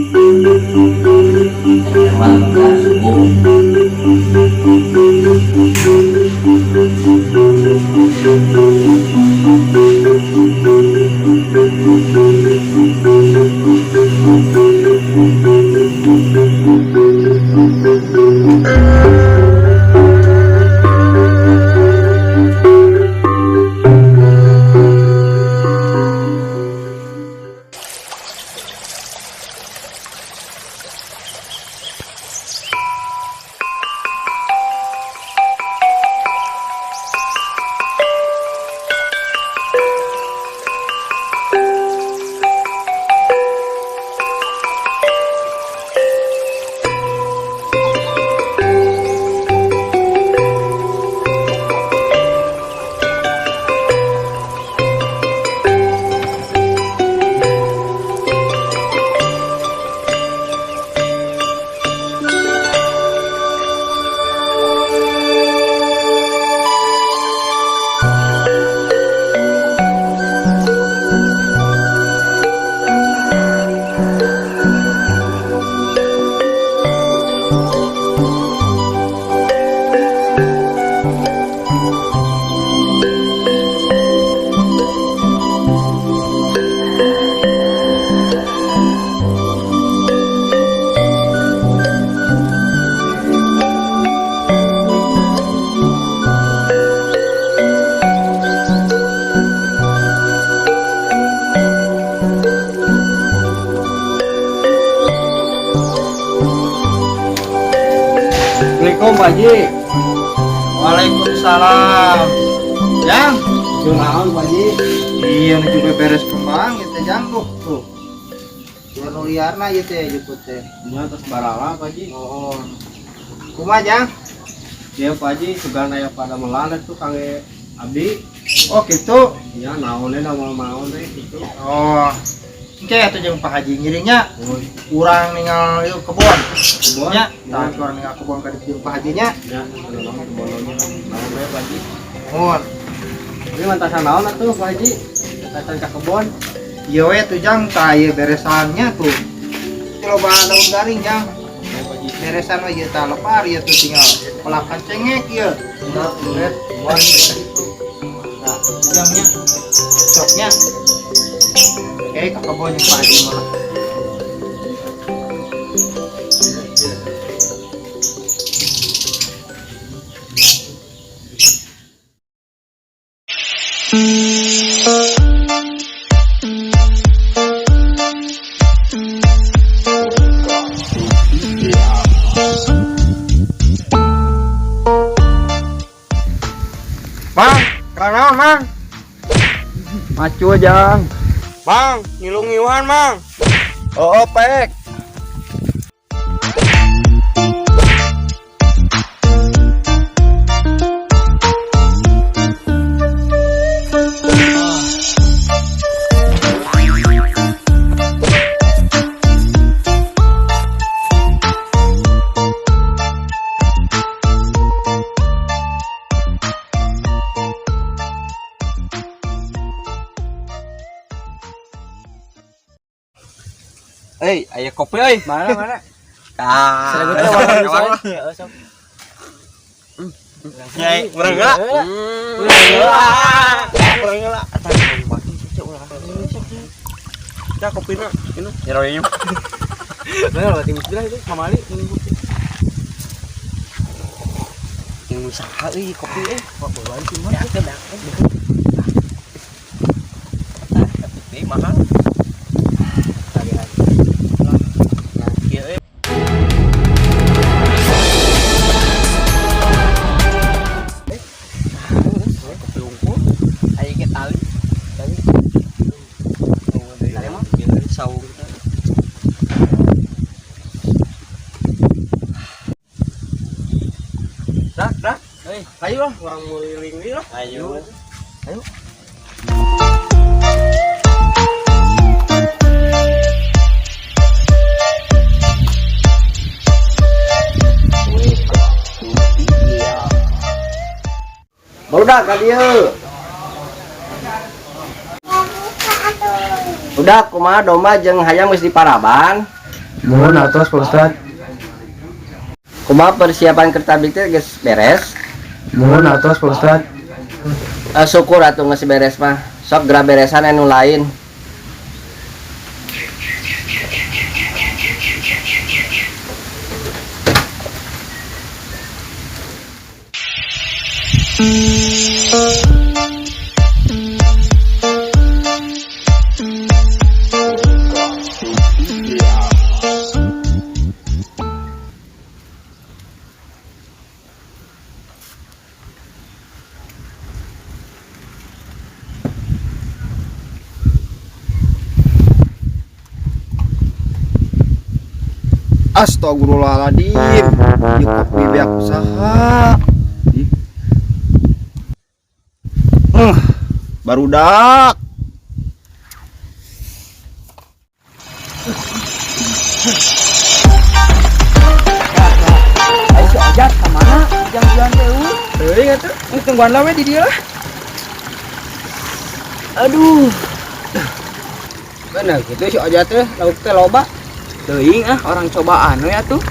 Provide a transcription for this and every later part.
Emang udah subuh. Assalamualaikum, Pak Haji. Waalaikumsalam. Jang. Naon, Pak Haji? Iya, nu juga beres kembang ieu teh, Jang, tuh. Tuh. Biar nu liarna ieu teh juput teh. Nya tos barala, Pak Haji. Oh. Kumaha, Jang? Iya, Pak Haji, sugan aya padamelan atuh kangge abdi. Oh, gitu. Ya naonnya nama naon teh gitu. Oh. Engke atuh jeung Pak Haji ngiringnya Oh, urang ningal ieu kebon. Kebon? Nya, tah urang ningal kebon ka ditu jeung Pak Haji nya. Ya, naon kebonnya naon we, Pak Haji. Nuhun. Ini mantasan naon atuh, Pak Haji? Mantasan ka kebon. Ieu we tuh, Jang, tah ieu beresannya tuh. Ieu loba daun garing, Jang. Ya, Pak Haji. Beresan we ieu tah lepar ieu tuh tinggal pelakan cengek ieu. Ya, beres. Nah, jangnya, soknya. Oke, ke kebun yang Pak Haji mah. Mang, kenapa, Mang? Macu, Jang. Mang, ngilu ngiuhan, Mang. Oh, oh pek. Eh, aya kopi euy. Mana mana? Ah. Seragut teh warna bisa. Nyai, urang heula. Urang heula. Ya kopina, ini. Nyeroynya. Bener berarti bismillah itu kamali. Yang usaha euy kopi eh. Kok bawaan sih mah? Ya, dak. Tapi mahal. Tagihan. Nah, kieu euy. Kopi unggul. Ayo ke tali. Tali mah saung. Dak, dak. Hei. Ayo lah, orang mau liling lah. Ayo. Ayo. Barudak ka dieu. Udah, kumaha domba jeung hayam geus diparaban? Mohon atos Pak Ustad. Kumaha persiapan keur tablig teh geus beres? Mohon atos Pak Ustad. Syukur atuh geus beres mah. Sok geura beresan anu lain. Astagfirullahaladzim. Ieu kopi beak usaha. Barudak. Ayo si Ojat ka mana? Janjian teh eueuh. Teuing atuh. Geus tungguan lah we di dieu lah. Aduh. Bener gitu si Ojat teh lauk teh loba. Teuing ah orang cobaan we atuh.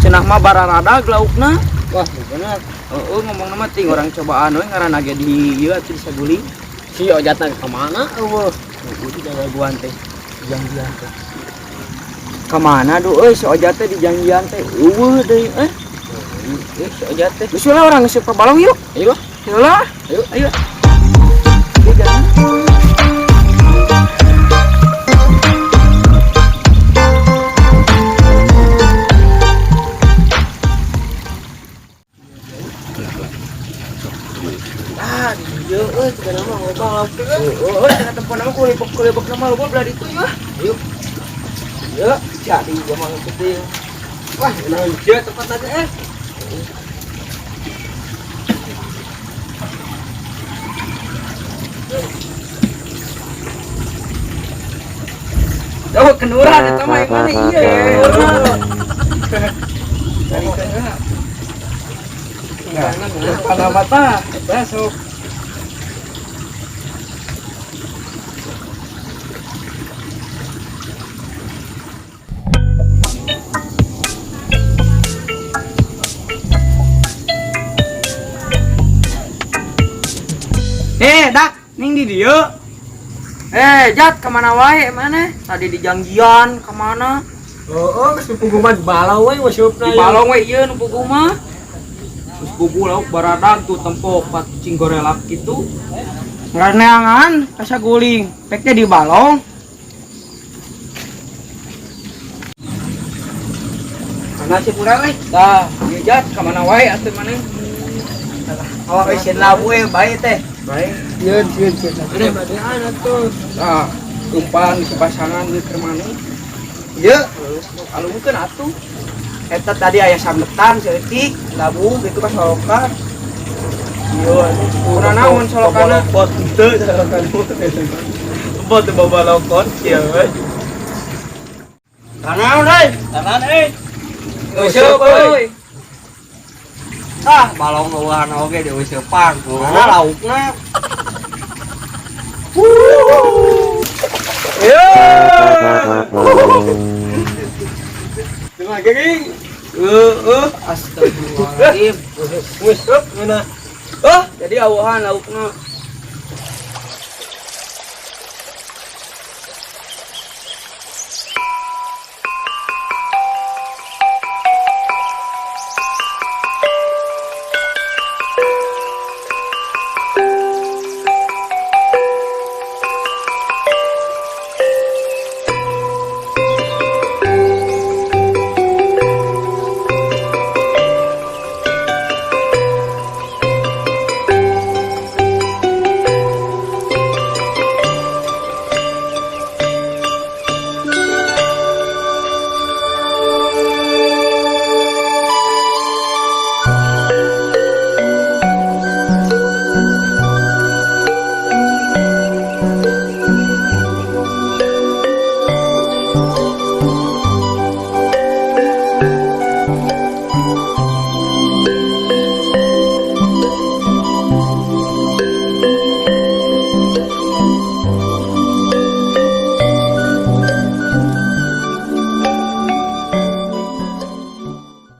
Cenah mah bararadag laukna. Wah, bener. Heeh, ngomongna mah ting orang cobaan we ngaranna ge di ieu atuh di Saguling. Si Ojatna ka mana eueuh? Heeh, di gangguan teh. Janjian teh. Kamana duh euy si Ojat teh di janjian teh eueuh deui euy. Si Ojat teh. Geus lah urang geus ke balong yuk. Ayo lah. Ayo lah. Ayo. Ayo. Ayo jalan. Ah, iya euy cenah mah loba lauk teh. Heeh, cenah tempo nama kulibok-kulibok nama loba belah ditu yeuh. Ayo. Iya, jadi zaman penting. Wah, naon ieu tempat aja eh. Oh, kenduran eta mah yang mana iya. Kana mata, eta sok. Dak, ning di dieu. Jat, kemana wae mana? Tadi di janjian kemana? Oh, geus nu puguh mah balau we waseupna. Di balong we ieu nu puguh mah. Geus puguh lauk baradag tuh tempo pat cing gorelak kitu. Ngareneangan kasaguling, pek teh di balong. Mana sih kurang euy? Tah, ieu Jat, kemana wae atuh maneh? Awak sieun labu we bae teh. Bae. Sieun sieun sieun. Ada badean atuh. Tah, umpan di pasangan di keur maneh. Ieu Alungkeun atuh. Eta tadi aya sambetan saeutik, labu gitu ka solokan. Ieu atuh. Kuna naon solokanna? Pot teu solokan. Pot bawa lokot ieu we. Tanaon euy? Tanan euy. Useup euy. Ah, balong eueuhan oge diuseupan. Mana laukna? Cuma gering. Heeh, astagfirullahaladzim. Wis, ngeunah. Oh, jadi awuhan laukna.